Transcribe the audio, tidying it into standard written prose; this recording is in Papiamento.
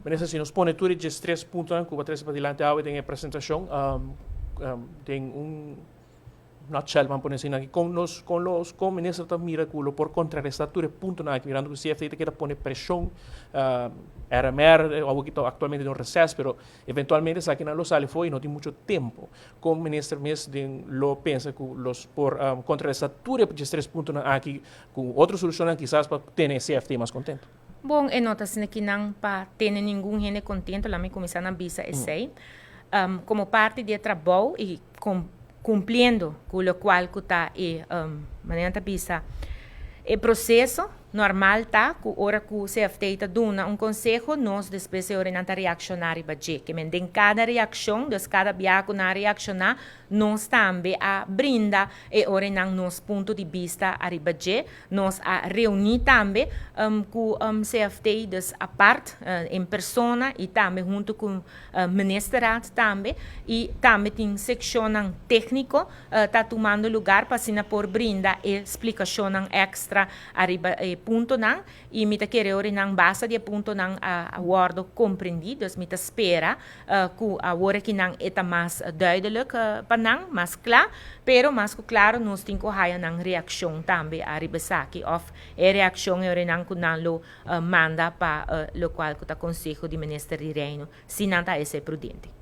Minister, si nos pone tur e 13 puntonan ku bo a trese padilanti awe den e presentashon, den un nutshell, ban pone asina, kon nos, kon los, kon minister ta mira ku lo por kontrarestá tur e puntonan aki, mirando ku CFT ta keda pone preshon, RMR awor ki ta aktualmente den un reses, pero eventualmente esakinan lo sali for i no tin mucho tempu. Kon minister mes den lo pensa ku los por kontrarestá tur e 13 puntonan aki ku otro solushonnan kisas pa tene CFT mas kontentu? Bon, e no ta asina ki nan pa tene ningun hende kontentu, laat mi kuminsá na bisa esei. Komo parti di e trabou i kumpliendo ku lokual ku ta e, manera nan ta bisa, e proseso normal ta ku ora ku CFT ta duna un konseho, nos despues e ora nan ta reakshoná riba dje. Ke men den kada reakshon, dus kada biaha ku nan a reakshoná, nos tambe a brinda e ora nan nos punto di bista ariba dje. Nos a reuní tambe ku CFT, dus apart, en persona i tambe huntu ku Ministerraad tambe. I tambe tin sekshonnan tékniko ta tumando lugar pa asina por brinda e splikashonnan èkstra ariba e puntonan. I mi ta kere ora nan basa di e puntonan a wòrdu komprendí, dus mi ta spera ku awor aki nan e ta mas duidelijk pa nan, mas kla, pero mas ku klaro nos tin ku haya nan reakshon tambe ariba esaki òf e reakshon e ora nan ku nan lo manda pa lokual ku ta Konseho di Minister di Reino, si nan ta esei prudente.